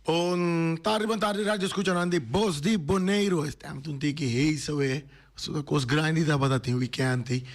Bon tardi, bon tardi radio escuchanan di Bos di Boneiru. E stem ta un tiki heisa we. Pasobra cos grandi tabata tin weekend ei.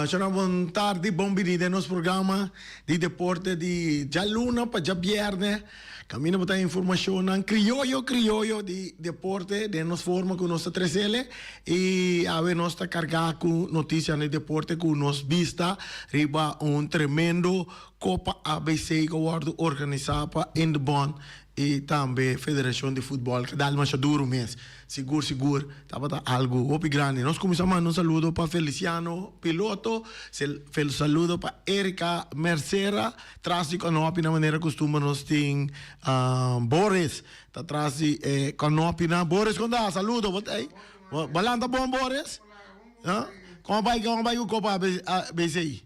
Shona bon tardi, bon bini den nos programa di deporte di djaluna pa djabierne. Caminda bo ta informacionnan crioyo crioyo di deporte den nos forma cu nos ta trecele. Y awe nos ta carga cu noticianan di deporte cu nos bista riba un tremendo Copa ABC cu a wordo organisa pa Indebon y tambe Federacion di Futbol cu a dal masha duro mes. Sigur sigur tabata algo hopi grandi. Nos cuminsa manda un saludo pa Feliciano Piloto, saludo pa Erika Mercera, tras di Konopi na manera custumber nos tin Boris ta tras di e Konopinan. Boris con ta? Saludo, bo ta ey? Bo lanta bon Boris? Con a bay con a bay cu Copa ABC?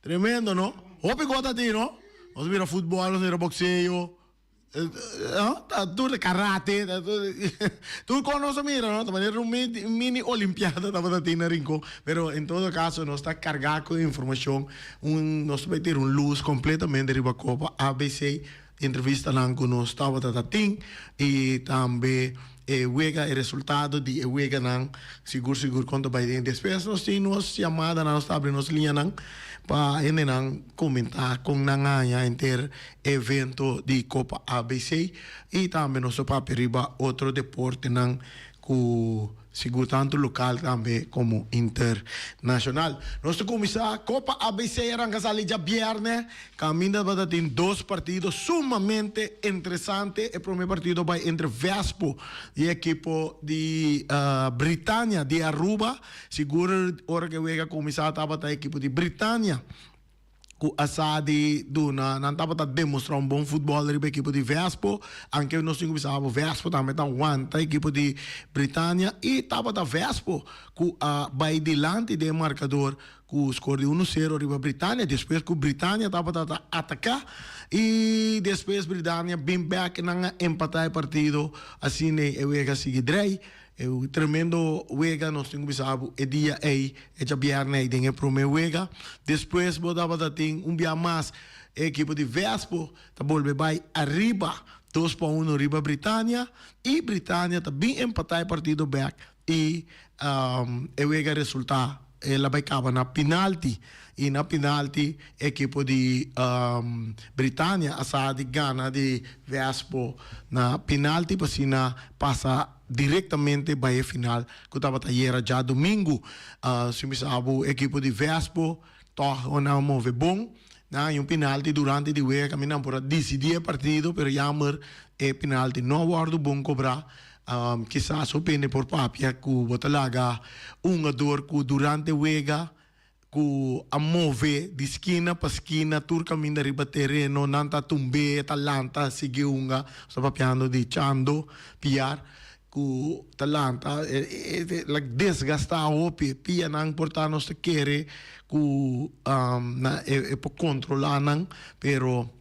Tremendo no? Hopi cos ta tin no? Nos mira futbol, nos mira boxeo, ta tur karate, ta tur tur cos nos a mira no? Ta manera un mini olimpiada tabata tin na Rincon. Pero en todo caso nos ta carga cu informacion, un nos ta bay tira un luz completamente riba Copa ABC. Entrevistanan ku nos tabata ta tin i tambe e wega, e resultado di e weganan sigur sigur kon ta bai den. Despues nos tin nos yamadanan, nos ta abri nos liñanan pa hendenan komentá kon nan haña henter e evento di Kopa ABC i tambe nos ta papia riba otro deportenan ku Sigur tantu lokal tambe komo internashonal. Nos ta kuminsá Kopa ABC a ranka sali djabièrnè. Kaminda tabata tin dos partido sumamente interesante. E promé partido bai entre Vespo i e ekipo di Britania di Aruba. Sigur ora ku e wega kuminsá tabata e ekipo di Britania. Ku a sa di duna, nan tabata demostrá un bon futbòl riba ekipo di Vespo, anke nos tin ku bisa abo Vespo tambe ta wanta ekipo di Britania i tabata Vespo ku a bai dilanti den e markador ku skor di uno sero riba Britania despues ku Britania tabata ta ataká i despues Britania bin bèk nan a empatá e partido asina e wega a sigui drei. E tremendo wega nos tin ku bisa bo e dia ei, e djabièrnè ei den e promé wega. Despues bo tabata tin un bia mas e ekipo di Vespo ta bolbe bai ariba dos pa uno riba Britania i Britania ta bin empatá e partido bèk i e wega resultá el a bai kaba na pinalti i na pinalti e ekipo di Britania a sa di gana di Vespo na pinalti pa asina pasa Direktamente bai e final ku tabata ayera djadumingu. Si mi sa bo ekipo di Vespo tòg nan a move bon. Nan haña un pinalti durante di wega kaminda nan por a disidí e partido pero yammer e pinalti no a wòrdu bon kobrá. Kisas hopi hende por papia ku bo ta laga un hungador ku durante wega ku a move di skina pa skina tur kaminda riba tereno, nan ta tumb'é, ta lanta sigui hunga, nos ta papiando di Chando Piar ku ta lanta e like desgastá hopi, e pianan por ta nos ta kere ku na e por kontrolá nan, pero.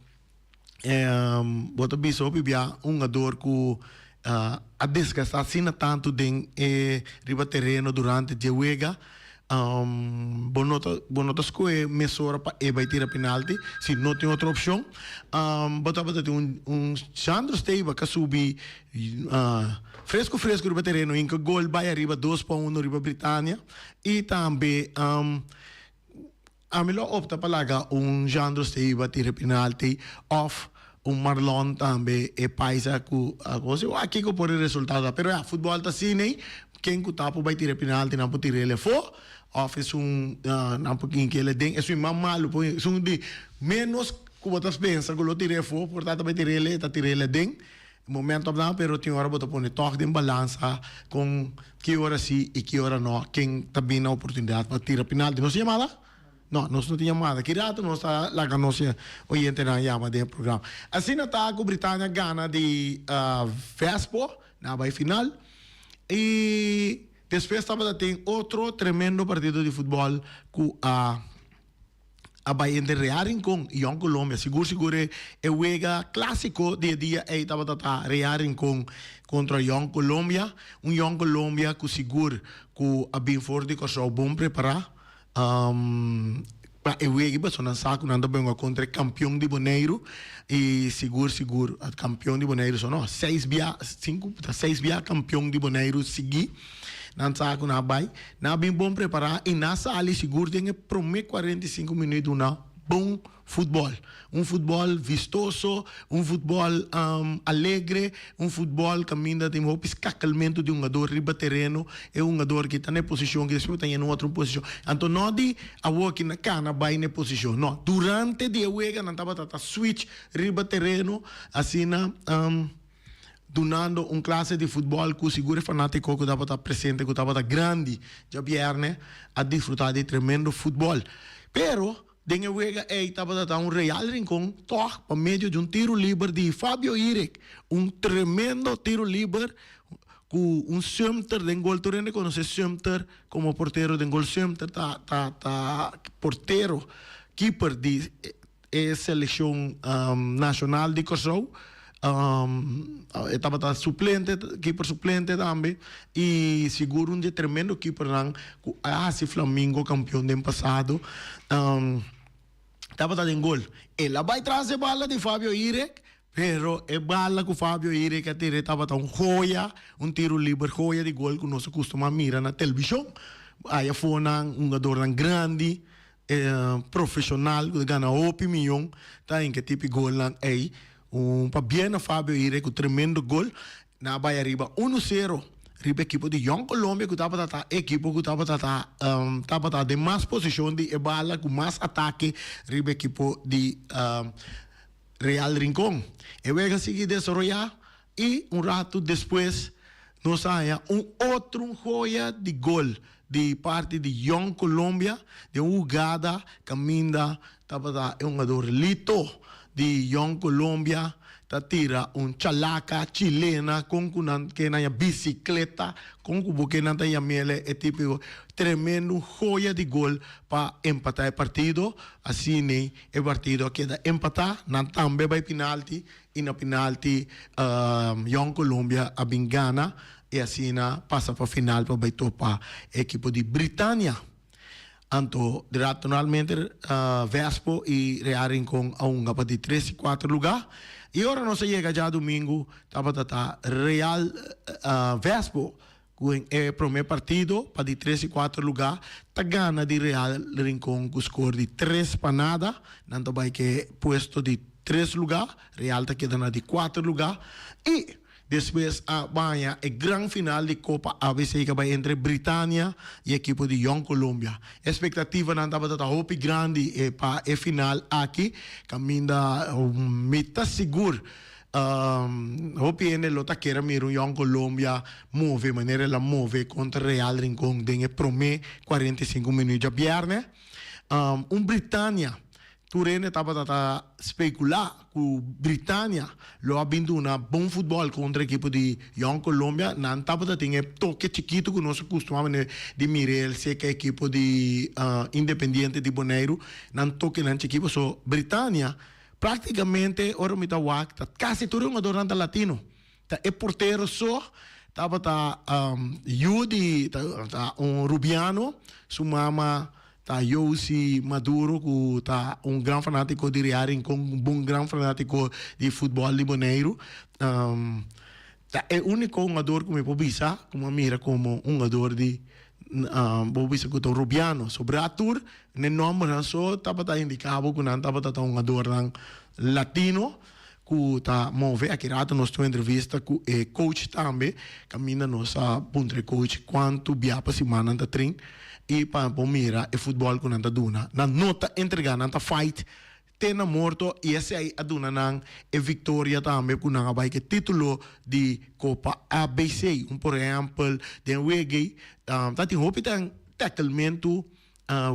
Bo ta bisa hopi bia un hungador ku a desgastá asina tantu den e riba tereno durante dje wega, bo no ta bo no ta skohe mesora pa e bai tira penalti si no tin otro opshon. Bo tabata tin un un Sandro Steba ka subi fresku fresku riba tereno hinka gol bai ariba dos pa uno riba Britania i tambe Ami lo opta pa laga un Jandro Steiba tira penalti of un Marlon tambe e paisa cu a gosi wak kico por e resultado ta pero ya futbol ta asina ey ken cu ta por bay tira penalti nan por tira el afo of esun nan por kinki el aden esun mas malo por esun di menos cu bo ta pensa cu lo tira afo por ta ta bay tira el e ta tira el aden Momento abna pero tin ora bo ta pone tòg den balansa kon ki ora si i ki ora no ken ta bin na oportunidat pa tira penalti. Nos tin yamada? No, nos no tin yamada. Ki rato nos ta laga nos oyentenan yama den e programa. Asina ta ku Britania gana di Vespo na bai final i despues tabata tin otro tremendo partido di futbòl ku a a bai entre Real Rincon y Jong Colombia. Sigur sigur e e wega clasico di e dia ey tabata ta Real Rincon contra Jong Colombia. Un Jong Colombia cu sigur cu a bin for di Corsou bon prepara. Pa e wega pasobra nan sa ku nan ta benga kontra e kampion di Boneiru i sigur sigur kampion di Boneiru so no seis bia sinku ta seis bia kampion di Boneiru sigui nan sa ku nan a bai nan a bin bon prepará i nan a sali sigur den e promé 45 minüt duna bon futbòl un futbòl vistoso un futbòl alegre un futbòl kaminda tin hopi skakelmentu di hungador riba tereno e hungador ki ta na e posishon ki despues ta yena un otro posishon anto no di awor ki na kana bai na e posishon no durante di e wega nan tabata ta switch riba tereno asina dunando un klase di futbòl ku sigur e fanátiko ku tabata presente ku tabata grandi djabièrnè a disfrutá di tremendo futbòl pero Den e wega ei tabata ta un Real Rincon tòg pa medio di un tiru liber di Fabio Irek. Un tremendo tiru liber ku un Sumter den gol. Tur hende konosé Sumter komo portero den gol. Sumter ta ta ta portero, keeper di e selekshon nashonal di Kòrsou. E tabata suplente, keeper suplente tambe y sigur un di e tremendo keepernan cu a haci Flamingo campeon den pasado. Tabata den gol. El a bay tras e bala di Fabio Irek, pero e bala cu Fabio Irek a tira tabata un joya, un tiro liber joya di gol cu nos a custuma mira na televishon. Aya afonan hungadornan grandi. E profesional cu ta gana hopi miyon ta hinca e tipi golnan ey. Un pabien na Fabio Ire cu tremendo gol. Nan a bay ariba uno sero riba ekipo di Jong Colombia cu tabata ta e ekipo cu tabata ta tabata den mas posicion di e bala cu mas atake riba ekipo di Real Rincon. E wega sigui desaroya Y un rato despues nos a haña un otro joya di gol di parti di Jong Colombia den un hugada caminda tabata e hungador Lito di Jong Colombia ta tira un chalaca chilena con cu nan ke nan haña bicicleta con cu bo ke nan ta yamele e tipico tremendo joya di gol pa empata e partido asina e partido a keda empata nan tambe bay pinalti I na penalti Jong Colombia a bin gana i asina pasa pa final pa bai topa e ekipo di Britania. Anto naturalmente Vespo i Real Rincon a hunga pa di tres i kuater luga. I ora nos a yega djadumingu tabata ta Real Vespo Ku e promé partido pa di tres i kuater lugá ta gana di Real Rincon ku skor di 3-0. Nan ta bai ke puesto di tres lugá, Real ta keda na di kuater lugá. I despues a baña e gran final di Kopa ABC ku a bai entre Britania i ekipo di Jong Colombia. Espektativanan tabata ta hopi grandi pa e final aki, kaminda mi ta sigur Hopi hende lo ta kere mira un Jong Colombia move manera el a move kontra Real Rincon den e prome 45 minuut djabièrnè. Un Britania, tur hende tabata ta spekulá ku Britania lo a bin duna bon futbòl kontra ekipo di Jong Colombia. Nan tabata tin e toke chikitu ku nos a kustumá di mira el seka ekipo di Independiente di Boneiru. Nan tokenan chikitu pasobra Britania Práktikamente ora mi ta wak ta kasi tur e hungadornan ta latino. Ta e portero so tabata yu di ta un rubiano, su mama ta Josie Maduro ku ta un gran fanátiko di Real Rincon, un bon gran fanátiko di futbòl di Boneiru. Ta e úniko hungador ku mi por bisa ku mi a mira komo hungador di bo bisa ku ta un rubiano. Sobrá tur n'e nòmbernan so tabata indiká bo ku nan tabata ta hungadornan latino ku ta move. Aki rato nos tin un entrevista ku e coach tambe kaminda nos a puntra e coach kuantu bia pa siman nan ta train i pa por mira e futbòl ku nan ta duna. Nan no ta entregá, nan ta fight te na morto i esei a duna nan e viktoria tambe ku nan a bai ku e titulo di Kopa ABC. Un por ehèmpel den wegei ta tin hopi tèkelmentu,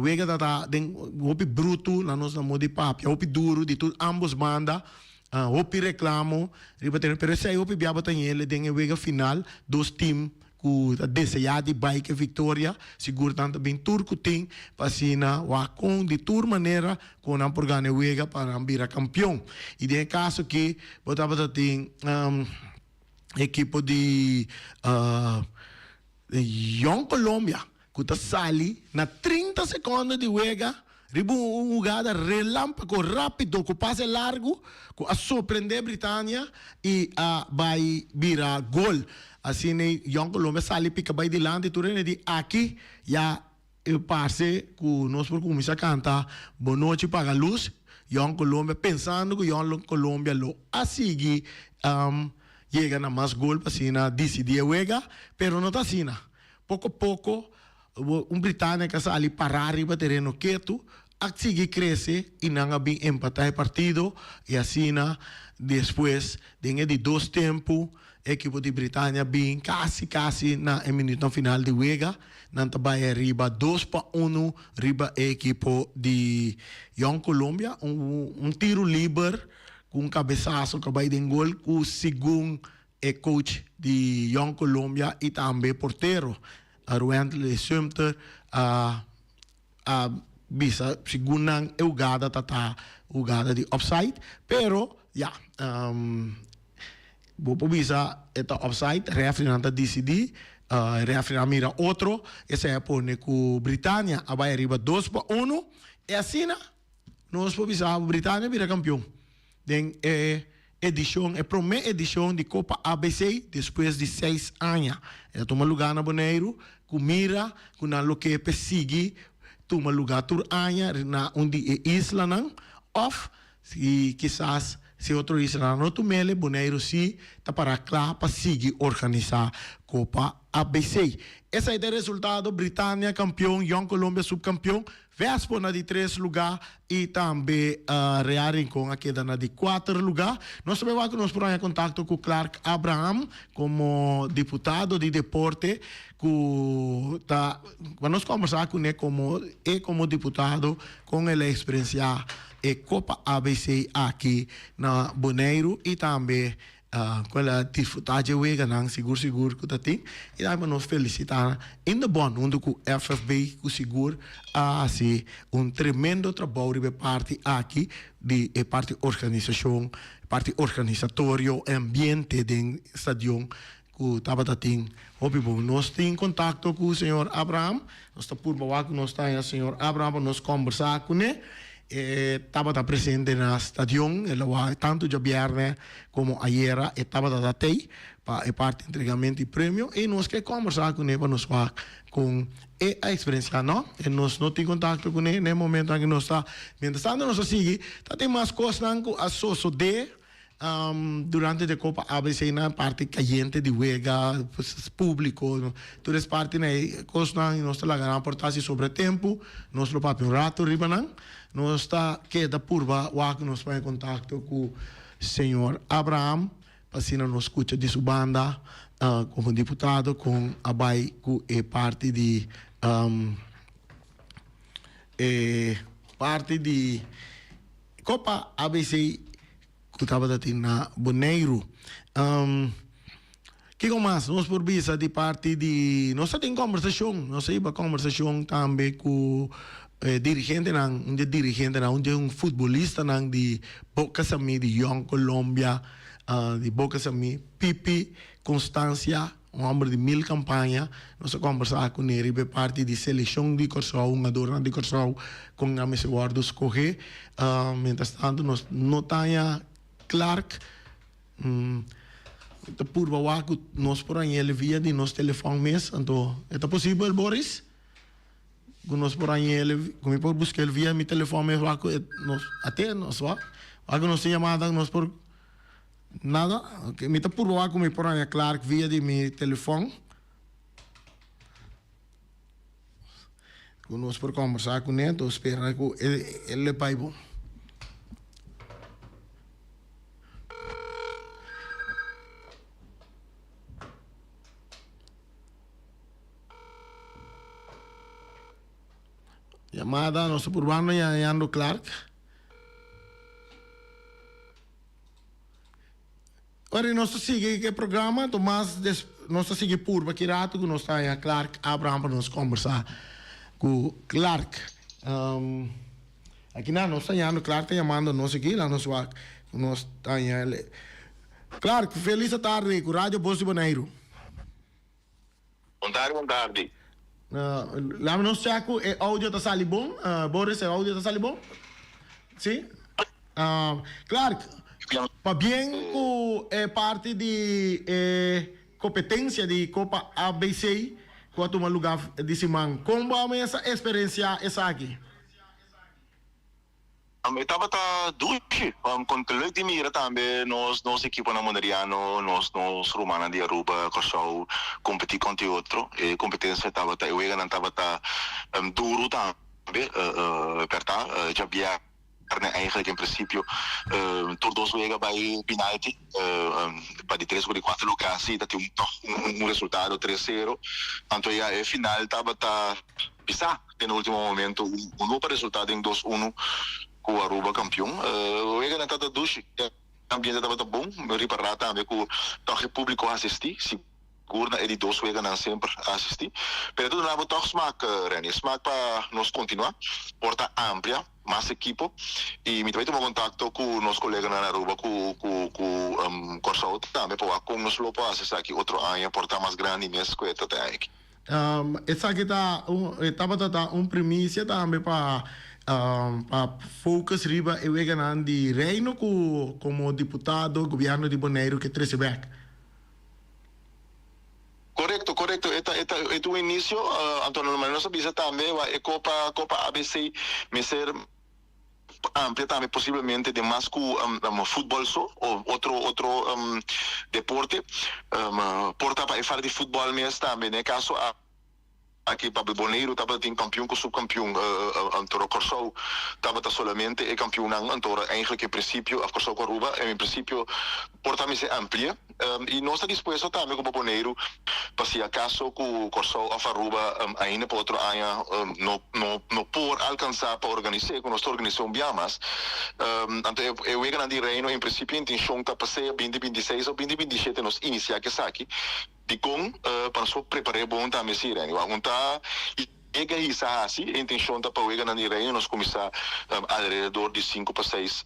wega ta ta den hopi brutu na nos na modo di papia, hopi duru di tur ambos banda, hopi reklamo riba tereno pero esei hopi bia bo ta hende den e wega final dos tim ku ta deseá di bai ku e viktoria, sigur nan ta bin tur ku tin pa asina wak kon di tur manera ku nan por gana e wega pa nan bira kampion. I den e kaso aki bo tabata tin ekipo di Jong Colombia ku ta sali na 30 sekondo di wega. Riba un hugada relámpago rápido ku pase largu ku a sorprendé Britania i a bai bira gol. Asina Jong Colombia sali pika bai dilanti tur hende di aki ya e parse ku nos por kuminsá kanta Bonochi paga lus. Jong Colombia pensando ku Jong Colombia lo a sigui yega na mas gol pa asina disidí e wega, pero no ta asina. Poko poko Un Britania ku a sali pará riba tereno ketu a sigui krese i nan a bin empatá e partido i asina despues den e di dos tempu e ekipo di Britania bin kasi kasi na e minütnan final di wega nan ta bai ariba dos pa unu riba e ekipo di Jong Colombia un tiru liber ku un kabesaso ku a bai den gol ku segun E coach di Jong Colombia y tambe portero Ruendley Sumter a a bisa segun nan e hugada ta ta hugada di offside pero ya bo por bisa e ta offside refrinan ta dicidi refrinan a mira otro esey a pone cu Britania a bay ariba dos pa uno y asina nos por bisa Britania bira campeon den e edishon, e promé edishon di Kopa ABC despues di seis aña. E ta tuma lugá na Boneiru ku mira ku nan lo ke p'e sigui tuma lugá tur aña na un di e islanan òf si kisas si otro islanan no tum'el e Boneiru si ta pará kla pa sigui organisá Kopa ABC. Esei ta e resultado, Britania kampion, Jong Colombia supkampion, Vespo na di tres lugá i tambe Real Rincon a keda na di kuater lugá. Nos ta bai wak ku nos por haña kontakto ku Clark Abraham komo diputado di deporte ku ta pa nos kombersá kuné komo e komo diputado kon el a eksperensiá e Kopa ABC aki na Boneiru i tambe Cu el a disfruta dje weganan sigur sigur cu ta tin y tambe pa nos felicita Indebon hunto cu FFB cu sigur a haci un tremendo trabou riba e parti aki di e parti organisacion, parti organisatorio e ambiente den stadion cu tabata tin hopi bon. Nos tin contacto cu señor Abraham, nos ta purba wak cu nos ta haña señor Abraham pa nos combersa cune. E tabata presente na stadion, el a wak tantu djabièrnè komo ayera e tabata ta tei pa e parti entregamento di premio i nos ke kòmbersá kuné pa nos wak kon e a eksperensiá no. E nos no tin kontakto kuné na e momentonan ku nos ta. Mientras tanto nos a sigui ta tin mas kosnan ku a sosodé Durante de Copa ABC na parti cayente di wega, publico, tur es parti na e cosnan y nos ta laga nan por ta si sobra tempo, nos lo papia un rato riba nan. Nos ta keda purba wak nos pone contacto cu señor Abraham pa asina nos scucha di su banda como diputado con a bay cu e parti di e parti di Copa ABC ku tabata tin na Boneiru. Kiko mas nos por bisa di parti di nos ta tin kombersashon, nos a hiba kombersashon tambe ku e dirigentenan, un di e dirigentenan, un di e futbolistanan di Boca Samí, di Jong Colombia, di Boca Samí, Pipi Constancia. Un hòmber di mil kampaña, nos a kòmbersá kuné riba e parti di selekshon di Kòrsou, hungadornan di Kòrsou kon nan mester wòrdu skohé. Mientras tanto nos no ta haña Clark ta purba wak ku nos por hañ'el via di nos telefòn mes. Anto e ta posibel Boris ku nos por hañ'el, ku mi por busk'el via mi telefòn mes wak ku nos at'é nos wak ku nos tin yamada nos por. Nada? Ok, mi ta purba wak ku mi por haña Clark via di mi telefòn. Ku nos por kòmbersá kuné, enton spera ku e lo bai bon. Yamada, nos ta purbando hañando Clark. Ora nos ta sigui e programa, anto mas des nos ta sigui purba ki rato ku nos ta haña Clark Abraham pa nos kombersá ku Clark. Aki nan nos ta hañando Clark ta yamando nos aki, laga nos wak ku nos ta haña el. Clark, felis atardi ku Radio Bos di Boneiru. Bon tardi, bon tardi. Laat nos check ku e audio ta sali bon. Boris, e audio ta sali bon? Si? Clark, pabien ku e parti di e kompetensia di Kopa ABC ku a tuma lugá di siman. Kon bo a mes a eksperensiá esaki? E tabata dushi. Kon ta leuk di mira tambe nos nos ekiponan Boneriano, nos nos rumannan di Aruba, Kòrsou kompetí kontra e otro. E kompetensia tabata, e weganan tabata duru tambe, pèrtá. Djabièrnè eigenlijk en prinsipio tur dos wega bai pinalti. Pa di tres ku di kuater lugá si ta tin tòg un resultado tres sero. Anto ya e final tabata pisá. Den ultimo momento uno pa resulta den dos uno cu Aruba campeon. Weganan tabata dushi, e ambiente tabata bon. Mi ripara tambe cu toch e publico a asisti, sigur na e di dos weganan semper a asisti. Pero e ta duna bo toch smaak, Renny, smaak pa nos continua, por ta amplia, mas ekipo. Y mi ta bay tuma contacto cu nos coleganan na Aruba cu cu Corsou tambe pa wak con nos lo por haci esaki otro aña por ta mas grandi mes cu e ta te aña aki. Esaki ta un e tabata ta un primisia tambe pa pa focus riba e weganan di Reino ku komo diputado gobièrnu di Boneiru ke trese bèk. Korekto, korekto. E ta e ta e ta un inisio. Anto nos a bisa tambe wak e kopa kopa ABC mester amplia tambe posiblemente den mas ku futbòl so o otro otro deporte. Por ta pa e fala di futbòl mes tambe den e kaso aki pa Boneiru tabata tin kampion ku supkampion anto Kòrsou tabata solamente e kampionnan anto eigenlijk en prinsipio òf Kòrsou ku Aruba en prinsipio por ta mester amplia. I nos ta dispuesto tambe ku pa Boneiru pa si akaso ku Kòrsou òf Aruba ainda pa otro aña no no no por alkansá pa organis'é ku nos ta organis'é un bia mas. Anto e e weganan di Reino en prinsipio intenshon ta pa sea binti 26 òf 2027 nos inisiá ku esaki. Dikon? Pa nos por prepar'é bon tambe si Reni. Wak un ta yega hisa hasi, e intenshon ta pa weganan di Reino nos kuminsá alrededor di sinku pa seis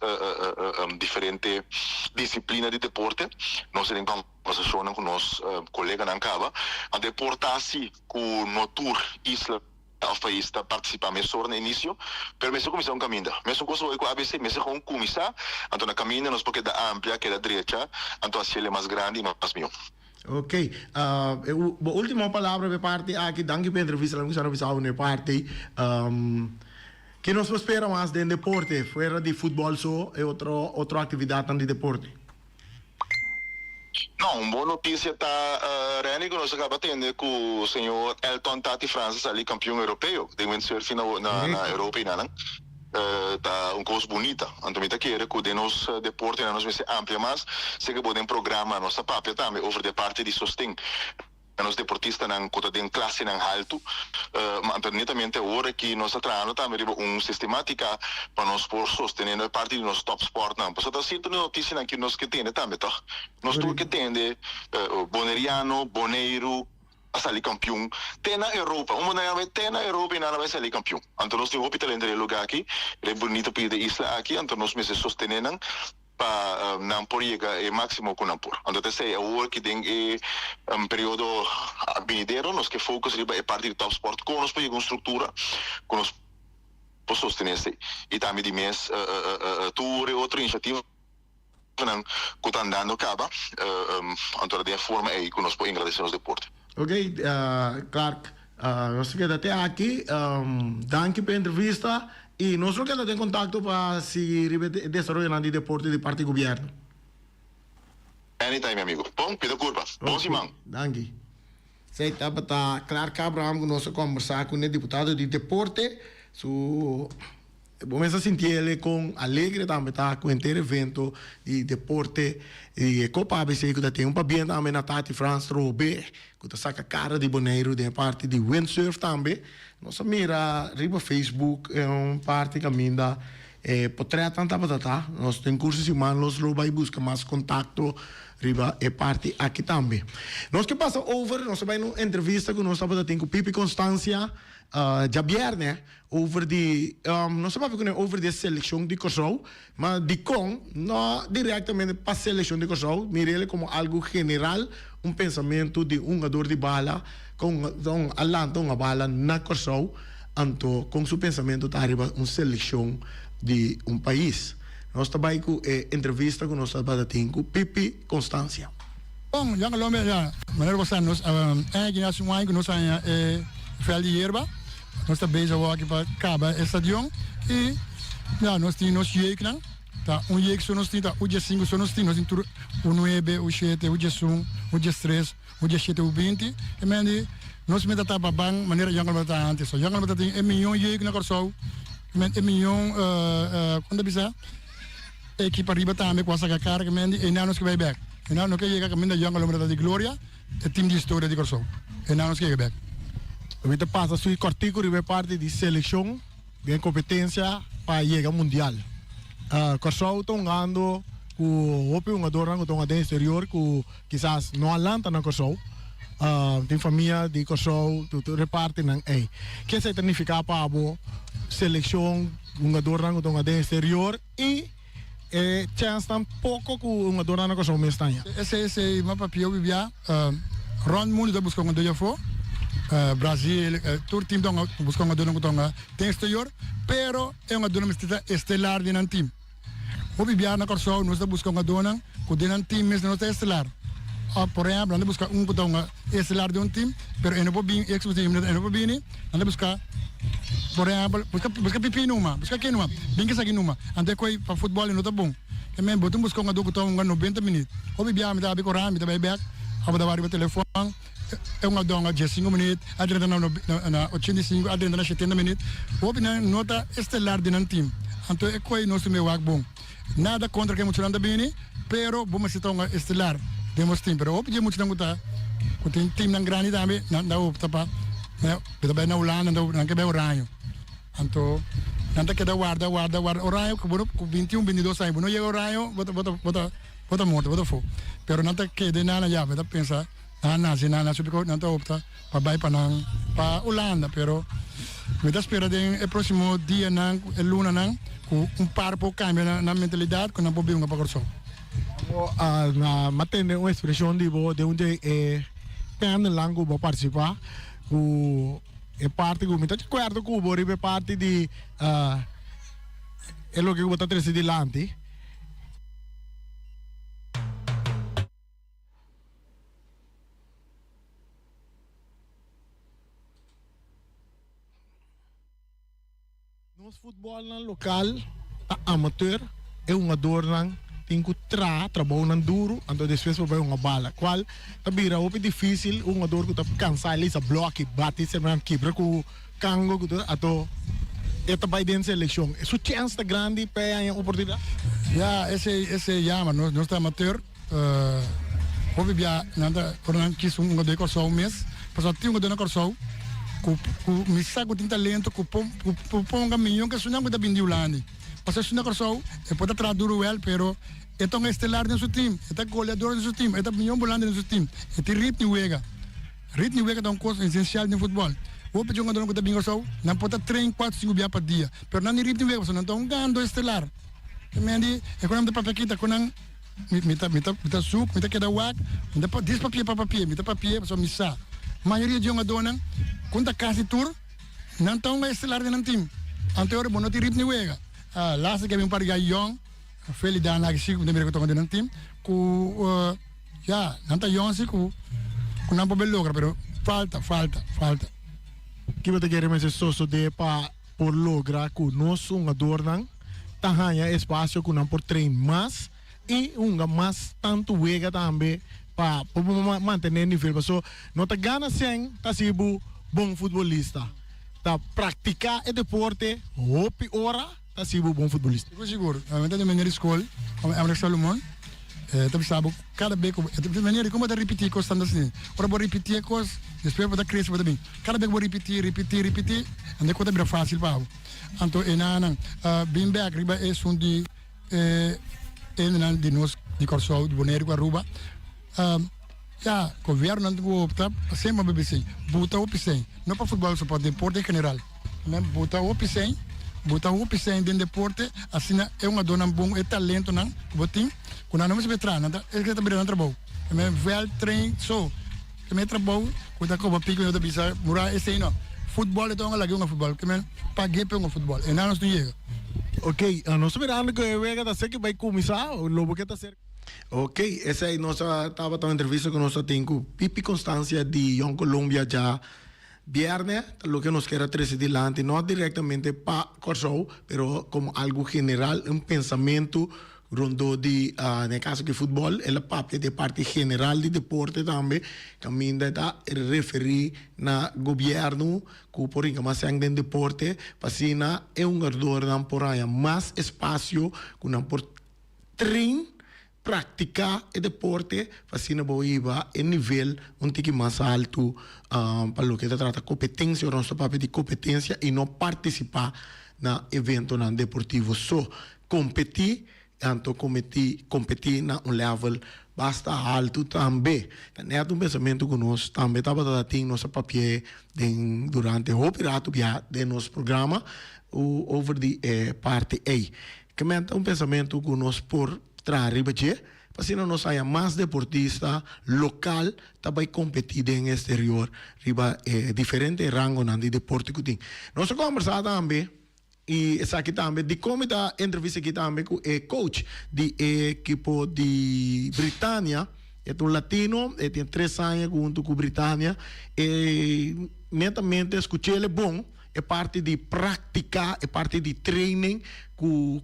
diferente disiplina di deporte. Nos ta den kòmbersashonnan ku nos koleganan kaba. Anto e por ta si ku no tur isla òf pais ta partisipá mesora na inisio, pero mester kuminsá un kaminda. Mesun kos hoy ku ABC, mester gewoon kuminsá, anto na kaminda nos por keda amplia, keda drecha, anto hasiel e mas grandi i mas mihó. Ok, bo ultimo palabra pa e parti aki, danki pa e entrevista, laga mi kuminsá na bisa awe na e parti. Ke nos por spera mas den deporte, fuera di futbòl so, e otro otro aktividatnan di deporte? No, un bon notisia ta, Renny, ku nos a kaba tende ku señor Elton Tati Frans a sali kampion europeo den windsurfing na na Europa i nanan. Ta un kos bunita. Anto mi ta kere ku den nos deportenan nos mester amplia mas. Sé ku bo den programa nos ta papia tambe over di e parti di sosten na nos deportistanan ku ta den klasenan haltu. Ma anto netamente awor aki nos ta trahando tambe riba un sistematika pa nos por sostené e parti di nos topsportnan. Pasobra ta sierto notisianan ku nos ke tende tambe tòg. Nos tur ke tende Boneriano, Boneiru. A sali kampion te na Europa. Un manera bai te na Europa i nan a bai sali kampion. Anto nos tin hopi talento den e luga aki, den e bunito pida di isla aki, anto nos mester sostene nan pa nan por yega e maximo ku nan por. Anto ta esei awor ki den e periodo binidero nos ke focus riba e parti di topsport, kon nos por yega un struktura ku nos por sostene esei. I tambe di mes tur e otro inisiativa. nan ku ta andando kaba, anto ta den e forma ei ku nos por engrandesé nos deporte. Ok, Clark, nos ta keda te aki. Danki pa e entrevista i nos lo keda den kontakto pa sigui riba e desaroyonan di deporte di parti gobièrnu. Anytime, mi amigo. Bon, pida kurpa. Bon siman. Danki. Esei tabata Clark Abraham ku nos a kombersá kuné, diputado di deporte. Su. Bo mes a sinti el kon alegre tambe ta ku henter evento di deporte di e Copa ABC ku ta tin un pabien tambe na Tati Frans Trobe ku ta saka kara di Boneiru den e parti di windsurf tambe. Nos a mira riba Facebook un parti kaminda. E potretnan tabata ta. Nos den curso di siman los lo bay busca mas contacto riba e parti aki tambe. Nos ke pasa over, nos ta bay na un entrevista cu nos tabata tin cu Pipi Constancia djabierne over di, nos ta papia cune over di e seleccion di Corsou, ma dicon no directamente pa seleccion di Corsou, mirele como algo general, un pensamento di un hungador di bala con a lanta un bala na Corsou. Anto kon su pensamentu ta riba un selekshon di un pais? Nos ta bai ku e entrevista ku nos tabata tin ku Pipi Constancia. Bon, Jan Colombia, ya, manera bo sa nos aña aki haci un aña cu nos haña e veld di yerba. Nos ta bezig awor aki pa caba e stadion y ya, nos tin nos jeugdnan. Ta un jeugd so nos tin, ta U diescinco so nos tin. Nos tin tur U nuebe, U shete, U diesun, U diestres. U diesshete u 20, e men di, nos mester ta baban manera Jan Colombo ta antes. So Jan Colombo ta tin e miyon jeugd na Kòrsou, e men e miyon kon ta bisa, ekipa riba tambe ku a saka kara, ke men di einan nos ke bai bèk. Einan no ke yega kaminda Jan Colombo ta di gloria, e tim di historia di Kòrsou. Einan nos ke yega bèk. Mi ta pasa su kòrtiku riba e parti di selekshon den kompetensia pa yega mundial. Kòrsou ta hungando ku hopi hungadornan ku ta hunga den eksterior ku Kisas no a lanta na Kòrsou, tin famia di Kòrsou, tur e partinan ei. Ke esei ta nifiká pa bo selekshon, hungadornan ku ta hunga den eksterior i e chènsnan poko ku hungadornan na Kòrsou mes ta haña? Esei esei ma papia hopi bia rònt mundu ta buska hungadó djafó, Brazil, tur tim ta buska hungadónan ku ta hunga den eksterior, pero e hungadónan mester ta estelar den nan tim. Hopi biaha na Kòrsou nos ta buska hungadónan ku den nan tim mes no ta estelar. Òf por ehèmpel nan ta buska un ku ta hunga estelar den un tim pero e no por bini ex e no por bini nan ta buska por ehèmpel buska buska Pipi numa buska ken numa bin ku esaki numa anto e koe pa futbòl e no ta bon. Ke men bo tin buska un hungadó ku ta hunga 90 minüt. Hopi biaha mi ta abi koran mi ta bai bèk òf bo ta wak riba telefòn e hungadó a hunga 15 minüt a drenta na 85 a drenta na 70 minüt hopi nan no ta estelar den nan tim anto e koe nos tin wak bon nada kontra ke muchanan ta bini pero bo mester ta hunga estelar den bos tim pero hopi dje muchanan ku ta ku tin timnan grandi tambe nan ta opta pa ta bai na Hulanda nan ke bai Oranje anto nan ta keda warda warda warda Oranje ku bo ku 21 22 aña bo no yega Oranje bo ta bo ta bo ta morto bo ta fo pero nan ta keda nan ya bo ta pensa Nan a nace nan a subi nan ta opta pa bay pa nan pa Hulanda pero mi ta spera den e proximo dianan e lunanan cu un par por cambia nan mentalidad cu nan por bin hunga pa Corsou. Bo a na tende un expresion di bo den un di e panelnan cu bo a participa cu e parti cu mi ta di acuerdo cu bo riba e parti di e loke cu bo ta trece dilanti. Nos futbolnan lokal ta amateur, e hungadornan tin ku traha trabounan duru anto despues por bai hunga bala, kual ta bira hopi difisil un hungador ku ta kansa e lisa bloki bati semper kibra ku kango ku tur ato e ta bai den selekshon. Su chèns ta grandi pa e haña oportunidat? Ya, esei esei yama nos nos ta amateur. Hopi bia nan ta ora nan kis un hungador di Kòrsou mes pasobra tin hungador na Kòrsou ku ku mi sa ku tin talento ku por ku por hunga miyon ke esunnan ku ta bini di Hulanda pasobra esun na Kòrsou e por ta traha duru wèl pero e ta un estelar den su tim e ta goleador den su tim e ta miyon bolante den su tim e tin ritmo di wega ritmo di wega ta un kos esensial den futbòl hopi dje hungadornan ku ta bini Kòrsou nan por ta train kuater sinku bia pa dia pero nan tin ritmo di wega pasobra nan ta hungando estelar e men di e ku nan ta papia kita ku nan. Mi mi ta mi ta mi ta zoek, mi ta keda wak, mi ta dis papia pa papia, mi ta papia pasobra mi sa mayoria di hungadónan ku ta kasi tur nan ta hunga estelar den nan tim. Anto e ora bo no tin ritmo di wega. Laatste ke mi un par di guy yòn, Feli Dana aki si ku mi ta mira ku ta hunga den nan tim, ku ya nan ta yòn si ku ku nan por be logra pero falta falta falta. Ki bo ta kere mester sosodé pa por logra ku nos hungadornan ta haña espasio ku nan por train mas i hunga mas tantu wega tambe pa por mantené nivel paso no ta gana sèn ta hasi bo bon futbolista ta praktiká e deporte hopi ora ta hasi bo bon futbolista. Sigur sigur mi ta di manera di skol komo Emmerich Salomon. E ta bisa bo kada be ku e ta manera di kon bo ta ripití kos tantu asina. Ora bo ripití e kos, despues bo ta krese bo ta bin. Kada be ku bo ripití, ripití, ripití, anto e kos ta bira fásil pa bo. Anto e nan bin bèk riba esun di e hendenan di nos di Kòrsou, di Boneiru ku Aruba. Ya, gobièrnunan tin ku opta pa semper bo bisei, buta hopi sèn, no pa futbòl so, pa deporte en general. Men buta hopi sèn, buta hopi sèn den deporte, asina e hungadónan bon, e talentonan ku bo tin, ku nan no mester traha, nan ta, esaki ta bira nan trabou. E men vèlt train so, e men trabou ku ta koba piko, ta bisa mura esei no. Futbòl e ta hunga lag'e hunga futbòl, ke men pag'é pa hunga futbòl, e nan nos no yega. Ok, nos ta mirando ku e wega ta seki bai kuminsá, lo bo ke ta serka. Ok, esei nos a tabata un entrevista ku nos a tin ku Pipi Constancia di Jong Colombia dja Bierne ta loke nos kier a trece dilanti, no directamente pa Corsou, pero como algo general, un pensamento rondó di, den e caso aki futbol, el a papia di e parti general di deporte tambe, caminda e ta referi na gobierno cu por hinca mas sèn den deporte, pa asina e hungadornan por haña mas espacio cu nan por train. Praktiká e deporte pa asina bo hiba e nivel un tiki mas altu pa loke ta trata kompetensia. Ora nos ta papia di kompetensia i no partisipá na eventonan deportivo so. Kompetí, anto kometí, kompetí na un level basta altu tambe. Ta nèt un pensamentu ku nos tambe tabata tin, nos a papi'é den durante hopi ratu bia den nos programa over di e parti ei. Kemen ta un pensamentu ku nos por traha riba dje, pa asina nos haña mas deportista lokal ta bai kompetí den eksterior riba e diferente rangonan di deporte ku tin. Nos a kombersá tambe i esaki tambe dikon mi ta entrevista aki tambe ku e coach di e ekipo di Britania, e ta un latino, e tin tres aña ku huntu ku Britania, e netamente skuch'el e bon. E parti di praktiká, e parti di training ku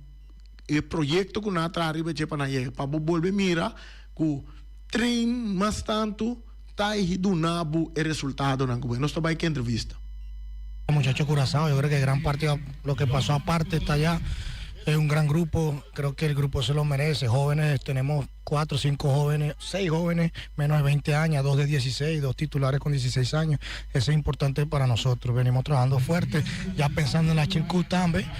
e proyekto ku nan a traha riba dje pa nan yega. Pa bo bolbe mira ku train mas tantu ta duna bo e resultadonan ku bo. Nos ta bai ku e entrevista. Muchacho Curazao, yo creo que gran parte de lo que pasó aparte está allá. Es un gran grupo, creo que el grupo se lo merece. Jóvenes, tenemos cuatro, cinco jóvenes, seis jóvenes menos de 20 años, dos de 16, dos titulares con 16 años. Eso es importante para nosotros. Venimos trabajando fuerte, ya pensando en la Chilcu también.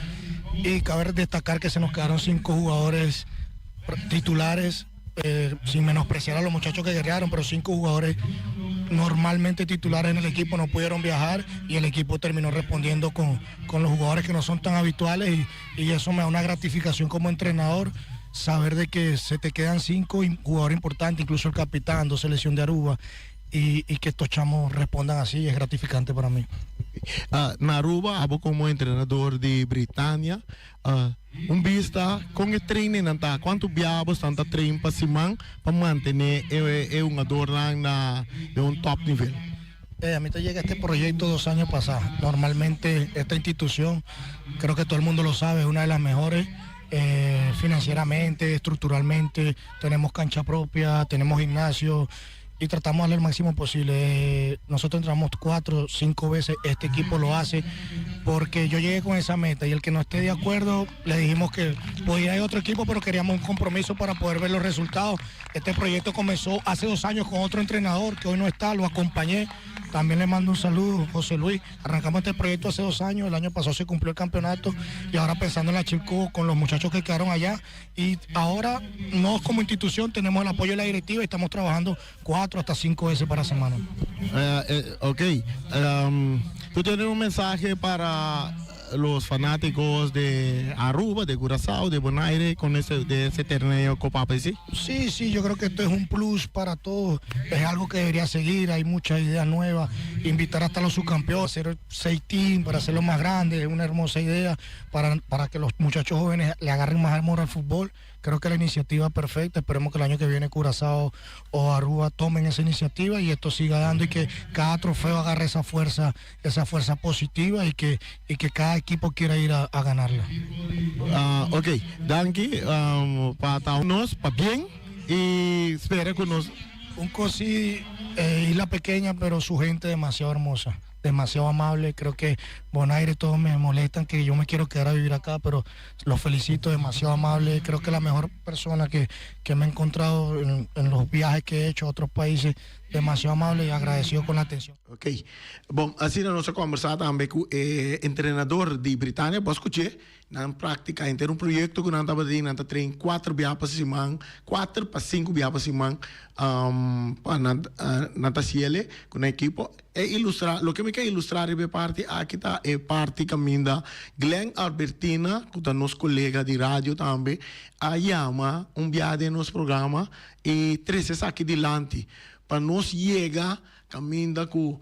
Y cabe destacar que se nos quedaron cinco jugadores titulares, eh, sin menospreciar a los muchachos que guerrearon, pero cinco jugadores normalmente titulares en el equipo no pudieron viajar y el equipo terminó respondiendo con, con los jugadores que no son tan habituales y, y eso me da una gratificación como entrenador saber de que se te quedan cinco jugadores importantes, incluso el capitán, dos selección de Aruba, y, y que estos chamos respondan así, es gratificante para mí. Uh, na Aruba, abo como entrenador di Britania, uh, un bista con e training nan ta, cuanto bia bo stan ta train pa siman pa mantene e, e hungadornan na de un top nivel? Eh, a mí te llega este proyecto 2 años pasados. Normalmente esta institución, creo que todo el mundo lo sabe, es una de las mejores financieramente, estructuralmente. Tenemos cancha propia, tenemos gimnasio y tratamos de darle el máximo posible. Nosotros entramos cuatro, cinco veces, este equipo lo hace porque yo llegué con esa meta y el que no esté de acuerdo, le dijimos que podía ir otro equipo, pero queríamos un compromiso para poder ver los resultados. Este proyecto comenzó hace 2 años con otro entrenador que hoy no está, lo acompañé. También le mando un saludo, José Luis. Arrancamos este proyecto hace 2 años, el año pasado se cumplió el campeonato y ahora pensando en la Chico con los muchachos que quedaron allá. Y ahora no como institución tenemos el apoyo de la directiva y estamos trabajando cuatro hasta cinco veces para semana. Ok, ¿tú tienes un mensaje para los fanáticos de Aruba, de Curazao, de Bonaire con ese, de ese torneo Copa ABC? Sí, yo creo que esto es un plus para todos, es algo que debería seguir, hay muchas ideas nuevas, invitar hasta los subcampeones, hacer seis teams para hacerlo más grande, es una hermosa idea para que los muchachos jóvenes le agarren más amor al fútbol. Creo que la iniciativa es perfecta, esperemos que el año que viene Curazao o Aruba tomen esa iniciativa y esto siga dando y que cada trofeo agarre esa fuerza positiva y que cada equipo quiera ir a ganarla. Ok, danki pa nos, pabien y spera cu nos. Un cosí, isla pequeña, pero su gente demasiado hermosa, demasiado amable. Creo que Bonaire todos me molestan que yo me quiero quedar a vivir acá, pero los felicito, demasiado amable. Creo que la mejor persona que, que que me he encontrado en, en los viajes que he hecho a otros países, demasiado amable y agradecido con la atención. Ok. Bon, asina nos a kombersá tambe ku e entrenador di Britania, bo a skuch'é, nan práktika henter un proyekto ku nan tabatin, nan ta train kuater bia pa siman, kuater pa sinku bia pa siman, pa nan nan ta hasiel ku nan ekipo. E ilustrá, loke mi ke ilustrá riba e parti aki ta e parti kaminda Glenn Albertina, ku ta nos kolega di radio tambe, a yama un bia den nos programa i trese esaki dilanti pa nos yega Caminda cu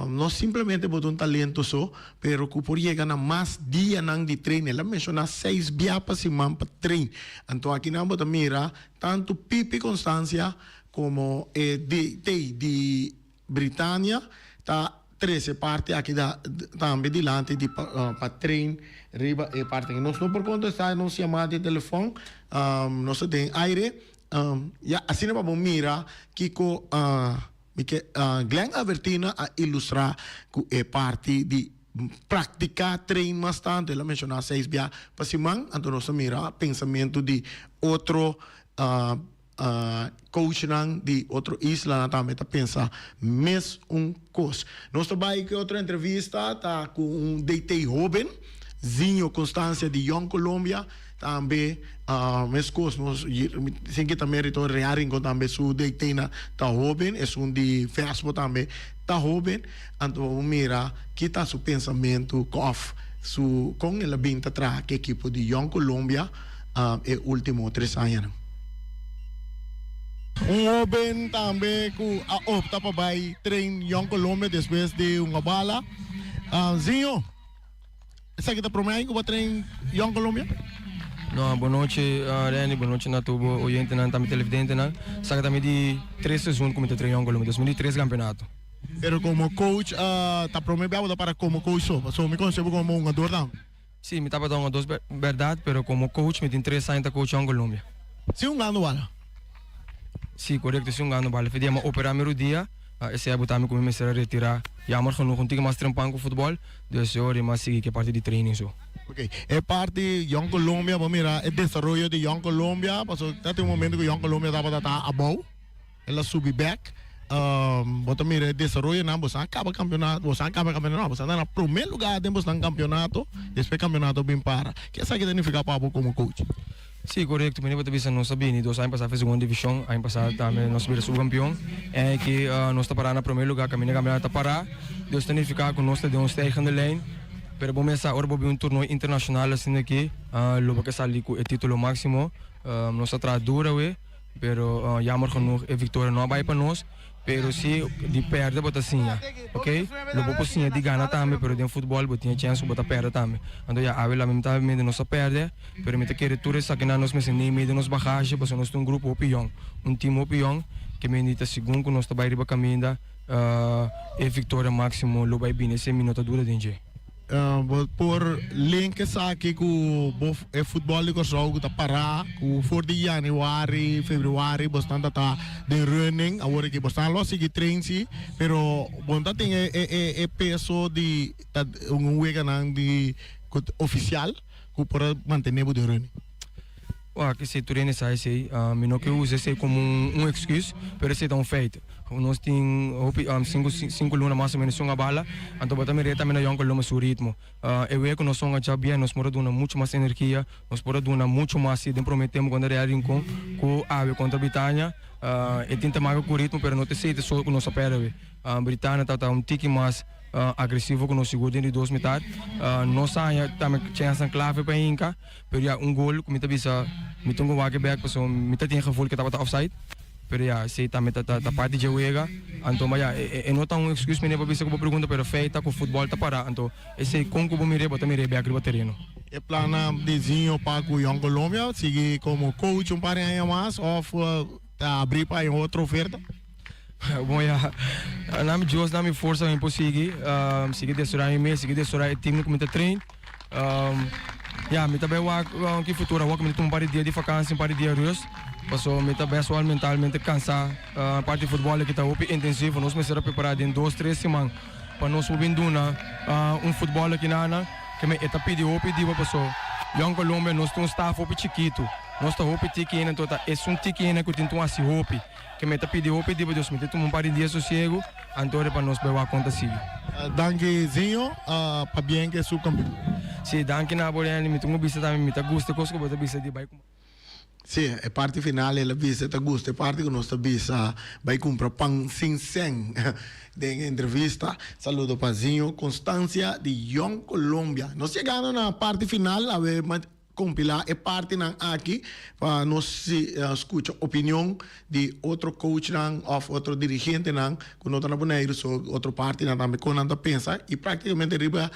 no simplemente bo ta un talento so, pero cu por yega na mas dianan di train. El a menciona seis bia pa siman pa train. Anto akinan bo ta mira tanto Pipi Constancia como e DT di Britania ta trece parti aki tambe dilanti di pa train riba e parti. Nos no por contesta nos yamada di telefon, nos ta den aire. Ya, asina pa bo mira kiko mi ke Glenn Albertina a ilustrá ku e parti di praktiká train mas tantu. El a menshoná seis bia pa siman, anto nos a mira pensamentu di otro coachnan di otro islanan tambe ta pensa mes un kos. Nos ta bai ku e otro entrevista ta ku un DT hoben, Zinho Constancia di Jong Colombia. Tambe mescos nos sin kita merito Real Rincon tambe su DT ta hoben, esun di Vespo tambe ta hoben, anto bo mira kita su pensamento of su con el a bin ta traha cu ekipo di Jong Colombia e ultimo tres añanan. Un hoben tambe cu a opta pa bay train Jong Colombia despues di hunga bala, Zinho. Esaki ta prome aña ku bo a train Jong Colombia? No, bon nochi Randy, bon nochi na tur bo oyentenan tambe televidentenan. Esaki ta mi di tres seizoen ku mi ta train Jong Colombia, dus mi di tres kampeonato. Pero komo coach ta prome bia bo ta para komo coach so? Pasobra mi konosé bo komo hungador tambe. Si, mi tabata hungador bèrdat, pero komo coach mi tin tres aña ta coach Jong Colombia. Si hungando bala? Si, korekto, si hungando bala. F'e dia mi a operá mi rudia. Esei a buta mi ku mi mester a retirá. Jammer genoeg un tiki mas trempan ku futbòl, dus e ora i mas sigui ku e parti di training so. Ok, e parti Jong Colombia, bo mira e desaroyo di Jong Colombia, pasobra ta tin un momento ku Jong Colombia tabata ta abou, el a subi bèk, bo ta mira e desaroyonan, boso a kaba kampionato, boso a kaba kampionato, no, boso a na promé lugá den bosnan kampionato, despues kampionato bin para. Ke esaki ta nifiká pa bo komo coach? Sí, korekto. Mene bo ta bisa nos a bini dos aña pasá for segunda divishon, aña pasá tambe nos a bira subkampion. En aki nos ta pará na promé lugá, kaminda kampionato ta pará. Dus ta nifiká ku nos ta den un stijgende lijn. Pero bo mester sa ora bo bin un torneo internashonal asina aki, lo bo ke sali ku e título máksimo. Nos a traha duru awe, pero jammer genoeg e viktoria no a bai pa nos. Pero si di perde bo ta siña, ok? Lo bo por siña di gana tambe, pero den futbol bo tin e chens ku bo ta perde tambe. Anto ya, awe lamentablemente nos a perde, pero mi ta kere tur esakinan nos mester neem mee den nos bagahe, pasobra nos ta un grupo hopi yong, un team hopi yong, ke mende ta segun ku nos ta bai riba kaminda, e viktoria máksimo lo bai bini, esei mi no ta duda den dje. Bo por link esaki ku bo e futbòl di Kòrsou ku ta pará ku for di yanüari, febrüari bosnan ta ta den running awor aki bosnan lo a sigui train si pero bo no ta tin e e e peso di ta un weganan di ku ofisial ku por a mantené bo den running. Wak, esei tur hende sa esei. Mi no ke usa esei komo un excuse, pero esei ta un feit. Nos tin hopi sinku luna mas o menos sin hunga bala, anto bo ta mira e tambe na Yonkel Loma su ritmo. E wea ku nos a hunga dja bien, nos por a duna muchu mas energia, nos por a duna muchu mas si den prome tempu kontra Real Rincon ku awe kontra Britania. E tin ta maka ku ritmo, pero no ta esei ta so ku nos a pèrdè awe. Britania tabata un tiki mas agresivo ku nos sigur den di dos mitar. Nos a haña tambe chènsnan klave pa hinka. Pero ya un gol ku mi ta bisa mi tin ku wak e bek pasobra mi ta tin e gevoel ku e tabata offside. Pero ya esei tambe ta ta parti dje wega. Anto ma ya e no ta un excuse mi pa bisa ku bo pregunta pero feit ta ku futbol ta para anto esei kon ku bo mir'é bo ta mir'é bek riba tereno. E plannan di Zinho pa ku Jong Colombia sigui komo coach un par di aña mas òf ta abrí pa un otro oferta? Bon ya na mi Dios na mi forsa mi por sigui sigui desorá mi mes sigui desorá e team ku mi ta train. Ya, mi ta bai wak ki futuro awor ku mi ta tuma un par di dia di fakansi, un par di dia rust, pasobra mi ta best wel mentalmente kansa. Parti di futbòl aki ta hopi intensivo, nos mester a prepará den dos, tres siman pa nos por bin duna un futbòl aki na nan, ke men e ta pidi hopi di bo pasobra. Jong Colombia nos ta un staf hopi chikitu. Nos ta hopi tiki hende anto ta esun tiki hende ku tin tun hasi hopi. Ke mi ta pidi hopi di bo Dios mi ta tuma un par di dia sosiegu anto riba nos bai wak kon ta sigui. Danki Zinho, pabien ku e subkampeon. Si, danki na bo Randy, mi tin ku bisa tambe mi ta gusta e kos ku bo ta bisa di bai kumpra. Si, e parti final el a bisa e ta gusta e parti ku nos ta bisa bai kumpra pan sin sèn den e entrevista. Saludo pa Zinho Constancia di Jong Colombia. Nos yegando na parti final awe Kompilá e partinan aki pa nos skucha opinion di otro coachnan òf otro dirigentenan ku no ta na Boneiru, so otro partinan tambe kon nan ta pensa i práktikamente riba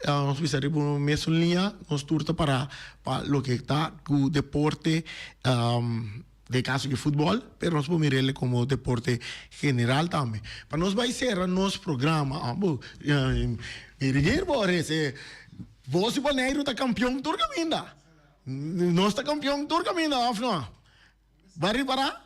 nos bisa riba un mesun liña nos tur ta pará pa loke ta ku deporte den kaso di futbòl pero nos por mir'el komo deporte general tambe. Pa nos bai sera nos programa Miriger Borges e Bos di Boneiru ta kampion tur kaminda. Nos ta kampion tur kaminda òf no? Bo a ripará?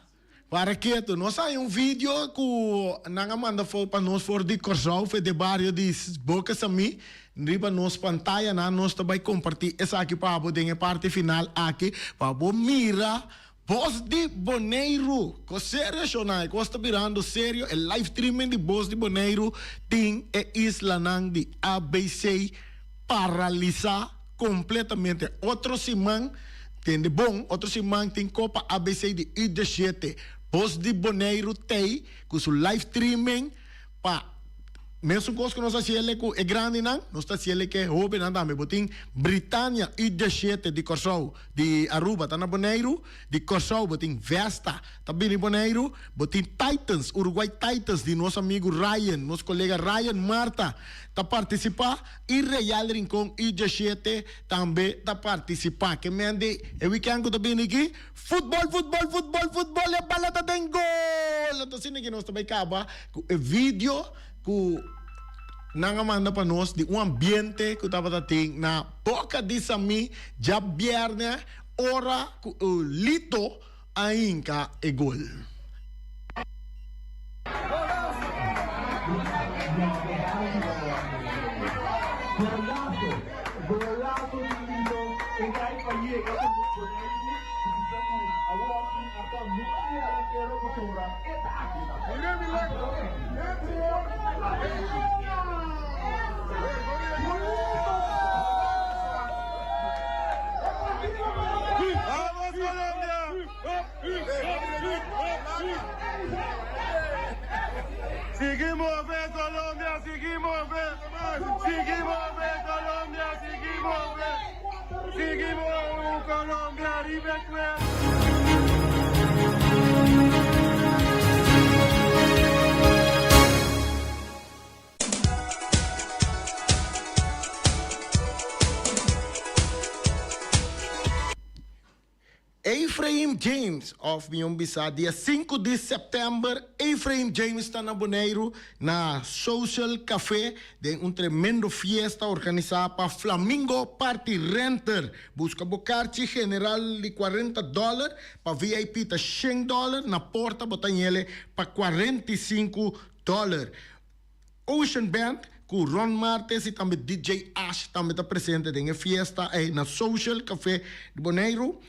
Para ketu. Nos haña un video ku nan a manda for pa nos for di Kòrsou, for di bario di Boka Samí. Riba nos pantayanan nos ta bai kompartí esaki pa bo den e parti final aki pa bo mira Bos di Boneiru. Kos serio shona, e kos ta birando serio. E live streaming di Bos di Boneiru tin e islanan di ABC paralisá kompletamente. Otro siman, tende bon, otro siman tin Kopa ABC di U17. Bos di Boneiru t'ei ku su live streaming pa Mesun kos ku nos a hasiel ku e grandinan, nos ta hasiel ku e hóbennan tambe. Bo tin Britania U diesshete di Kòrsou, di Aruba ta na Boneiru, di Kòrsou bo tin Vesta ta bini Boneiru, bo tin Titans, Uruguay Titans di nos amigu Ryan, nos kolega Ryan Marta ta partisipá i Real Rincon U diesshete tambe ta partisipá. Ke men di e wikènt ku ta bini aki, futbòl, futbòl, futbòl, futbòl, e bala ta den gol! Anto asina ke nos ta bai kaba. Ku e video ku nan a manda pa nos di un ambiente ku tabata tin na Boca di Samí djabièrnè ora ku Lito a hinka e gol. Sigui move Colombia, sigui move, sigui move Colombia, sigui move, sigui move Colombia, riba e cuero. Ephraim James òf mion bisa dia sinku di sèptèmber Ephraim James ta na Boneiru na Social Café den un tremendo fiesta organisá pa Flamingo Party Renter. Buska bo karchi general di kuarenta dòler, pa VIP ta shen dòler, na porta bo ta ñele pa 45 dòler. Ocean Band ku Ron Martes i tambe DJ Ash tambe ta presente den e fiesta ei na Social Café di Boneiru.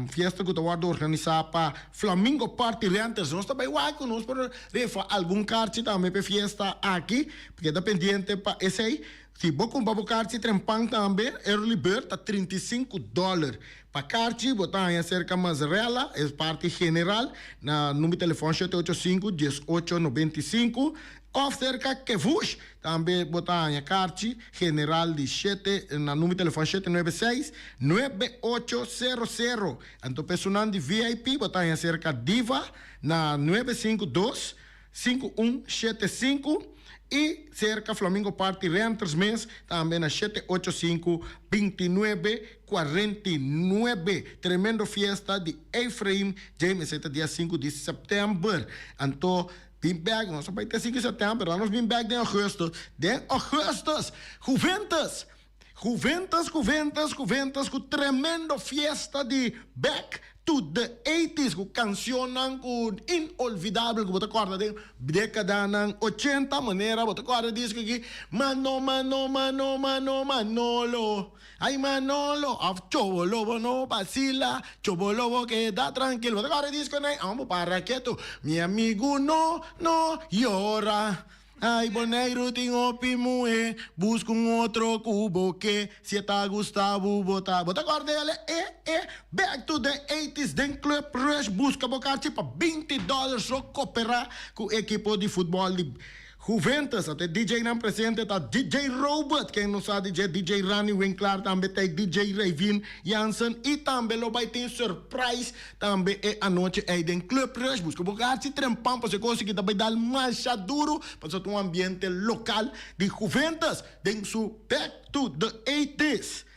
Fiesta ku ta wòrdu organisá pa Flamingo Party Renters. Nos ta bai wak ku nos por rifa algun karchi tambe pa e fiesta aki. Keda pendiente pa esei. Si bo kumpra bo karchi trempan tambe, early bird ta 35 dòler. Pa karchi bo ta haña serka Mazzarella, e parti general, na number di telefòn shete ocho sinku, dies ocho, nobenta i sinku, òf serka Kevush, tambe bo ta haña karchi general di shete na number di telefòn shete nuebe seis, nuebe ocho sero sero. Anto pa esunnan di VIP bo ta haña serka Diva na nuebe sinku dos, Sinku un shete sinku i serka Flamingo Party Renters mes tambe na shete ocho sinku binti nuebe kuarenta i nuebe. Tremendo fiesta di Ephraim James esei ta dia sinku di sèptèmber. Anto bin bèk nos a bai te sinku di sèptèmber la nos bin bèk den augustus. Den augustus Juventus Juventus Juventus Juventus ku tremendo fiesta di bèk. to the Eighties ku kanshonnan ku inolvidabel ku bo ta kòrda den dekadanan ochenta manera bo ta kòrda e disko aki Mano mano mano mano manolo ay manolo òf Chobolobo no basila chobolobo keda trankil bo ta kòrda e disko nei amo para ketu mi amigu no no yora. Ay Boneiru tin hopi muhe, buska un otro ku bo ke, si e ta gusta bo bo ta. Bo ta kòrda el e e Back to the eighties den Club Rush buska bo karchi pa 20 dòler so koperá ku ekipo di futbòl di Juventus. Ata e DJ nan presente ta DJ Robert, ken no sa di dje, DJ Rani Winklaar tambe ta e DJ Rayvin Jansen i tambe lo bai tin surprise Tambe e anochi ei den Club Rush buska bo garchi trempan pasobra e kos aki ta bai dal masha duru pasobra ta un ambiente lokal di Juventus den su Back to the Eighties.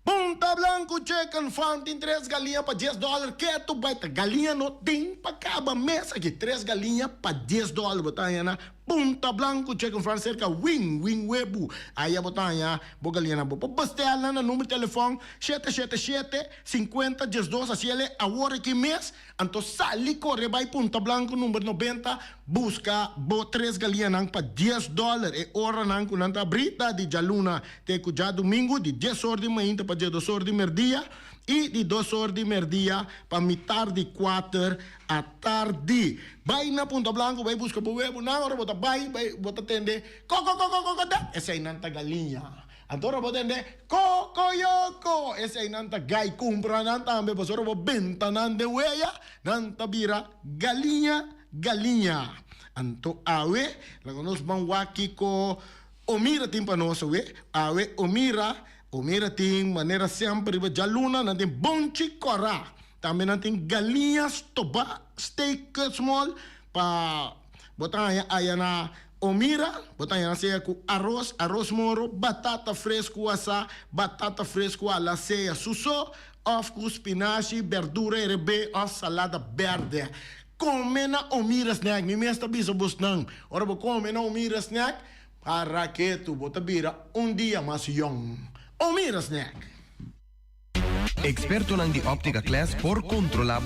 Punta Blanco Chicken Farm tin tres galiña pa dies dòler ketu bai ta galiña no tin pa kaba mes aki tres galiña pa dies dòler bo ta haña na Punta Blanco Chicken Farm serka Win Win Webu aya bo ta haña bo galiñanan bo por bestel nan na number telefòn shete shete shete 50 diesdos así el e awor aki mes, anto sali kore bai Punta Blanco number 90 buska bo tres galiñanan pa dies dòler. E oranan ku nan ta abrí ta di djaluna te ku djadumingu di dies or di mainta pa diesdos or di merdia i di dos or di merdia pa mitar di kuater atardi. Bai na Punta Blanco bai buska bo webunan, ora bo ta bai bai bo ta tende kokokokokokoda eseinan ta galiña. Anto ora bo tende kokoyoko, eseinan ta gai kumpra nan tambe, pasobra ora bo benta nan den weya, nan ta bira galiña galiña. Anto awe, laga nos ban wak kiko Omira tin pa nos awe. Awe Omira, Omira tin manera semper riba djaluna, nan tin bonchi kòrá. Tambe nan tin galiña stobá, steak cut small, pa bo ta haña aya na Omira, bo ta haña nan sea ku aros, aros moro, batata fresku asá, batata fresku a la sea su so, òf ku spinashi, berdura herebé òf salada bèrdè. Kome na Omira Snack, mi mes ta bisa bosnan, ora bo kome na Omira Snack, para ketu bo ta bira un dia mas yòn. Omira Snack! Expertonan di Optica Class por controla bo.